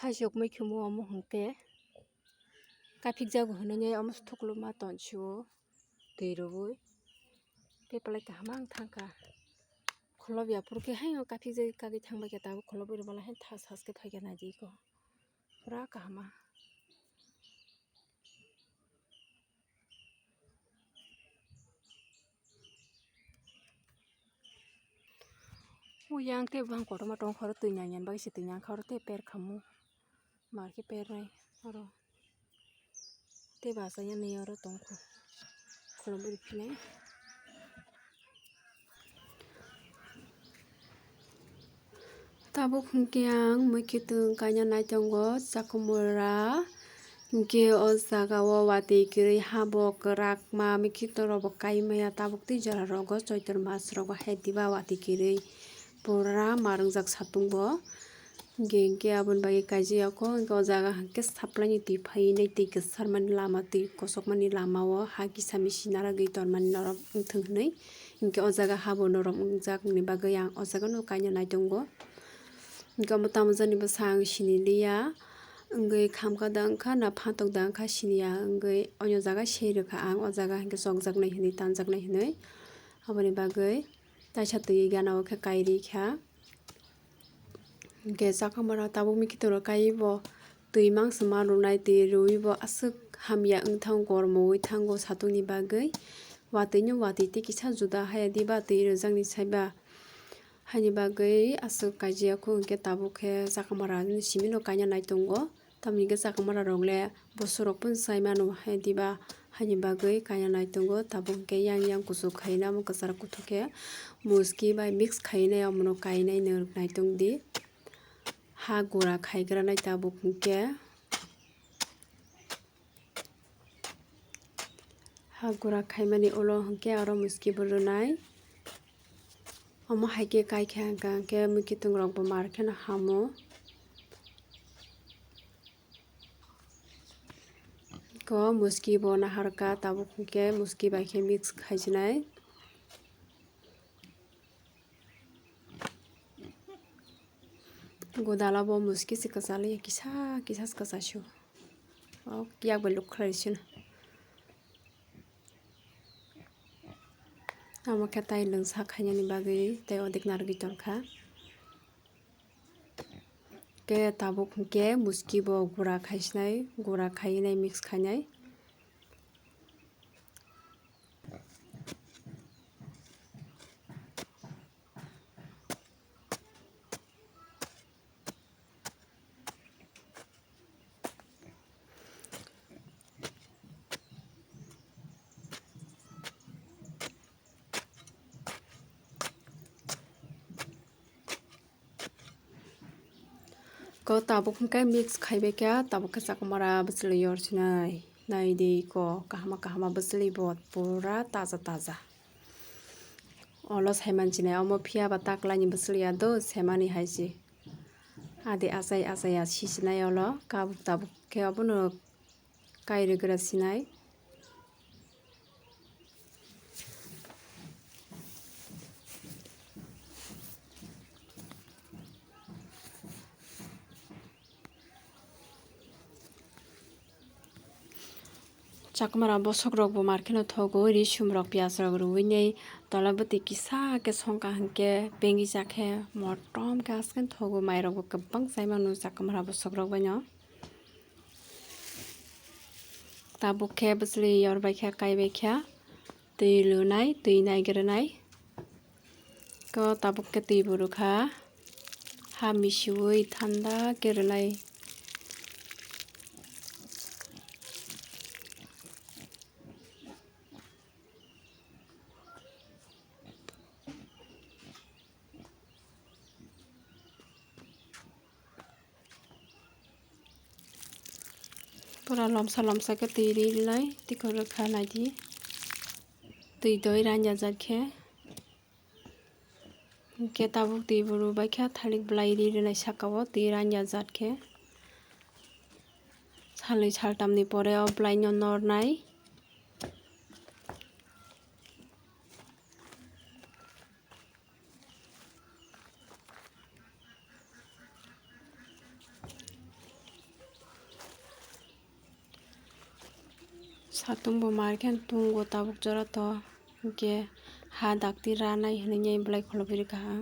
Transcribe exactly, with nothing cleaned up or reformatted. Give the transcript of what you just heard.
Khaisok mui khumu omo hwnkhe kaphikjago hwnwi omo thukluma tonsio twi rwui tei belai kaham ang thangkha. Khulobya phuru khe haino kaphikjagwi kagwi thangbai khe tabuk khulobwi rwmala haino thas thas khe phaikha naidi eko pura kaham. Uyang tei bang kotorma tong khoro twi nang yan bagwi se twi nang khoro tei per khamu mar khe per nai oro tei basa yan ni oro tong kho khulum ri phine. Tabuk hwnkhe ang mui kitung kaina naitongo chakumura. Hwnkhe o jaga o watwi kwrwi ha bo kwrakma, mui kitung rok bo kai maya tabuk tei jora rogo choitor mas rogo hai diba watwi kwrwi pura mar wngjak satung bo. Hwnkhe, hwnkhe aboni bagwi kaijak o, hwnkhe o jaga hwnkhe supply ni twi phai nai, twi kwsarmani lama, twi kosokmani lama o ha kisa misi naragwi tonmani norok wngthung hwnwi. Hwnkhe o jaga ha bo norok wngjak ni bagwi ang o jaga no kaina naitongo. Hwnkhe omo tamo jani bwsa ang sini liya, wngwi khamkha da wngkha na phantok da wngkha siniya, wngwi oino jaga sei rwkha ang, o jaga hwnkhe chokjaknai hwnwi tanjaknai hwnwi. Aboni bagwi taisa twi gana o khe kairi kha. Hwnkhe chakamara tabuk mui kitung rok kaiwi bo twi mangsa ma rwnai, twi rwui bo aswk hamya wngthango, gormoui thango satung ni bagwi. Watwi no watwi tei kisa juda haya diba twi rwjakni saiba. Haini bagwi aswk kaijak kho hwnkhe tabuk khe chakamara ni simi no kaina naitongo. Tamoni hwnkhe chakamara rok le boso rok pono chai mano hai diba, haini bagwi kaina naitongo. Tabuk hwnkhe yang yang kuchuk khaina omo kwchar kuthuk khe muski bai mix khainai omono kainai nwrwk naitung di. Ha gura khaigra nai tabuk hwnkhe. Ha gura khaimani ulo hwnkhe aro muski bo rwnai. Omo hai khe kai khe hwnkha hwnkhe mui kitung rok bo mar kheno hamo. Ko muski bo naharka tabuk hwnkhe muski bai khe mix khaijinai. Godala bo muski se kwchali kisa kisa se kwchasio. O yak bai luk khlai sino. Amo khe tai lwngsa khainani bagwi tei odik narwgwi tongkha. Khe tabuk hwnkhe muski bo gura khaisinai, gura khainai mix khainai. Ko tabuk hwnkhe mix khaibai khe tabuk khe chakamara bwchwlwi yor sinai. Nai di ko kahama kahama bwchwlwi bo pura taja taja. Olo saiman sinai omo phiya ba taklaini bwchwlwi ya do semani hai se. Adi achai achai ya sisinai olo kabuk tabuk khe obono kairwkra sinai. Chakmara bosok rok bo mar kheno thogo, risum rok, piyaj rok rwui nei tola bwtwi kisa khe songkha hinkhe bengwi cha khe motom khe aswk thogo, mai rok bo kwbang chai mano chakmara bosok rok bai no. Tabuk khe bwchwlwi yor bai khe, kai bai khe, twi lwnai, twi naigrwnai. Ko tabuk khe twi bo rwkha, ha misiui thanda khe rwnai. Pura lomsa lomsa khe twi ri rinai, twi kwrwkha naidi. Twi doi ranja jak khe. Hinkhe tabuk twi bo rwbai khe thalik bwlai ri rinai saka o twi ranja jak khe. Salnwi saltamni pore o bwlaino nornai. Satung bo mar khe tongo tabuk jora to, hinkhe ha dakti ranai hinwi belai kholobwi rwkha ha.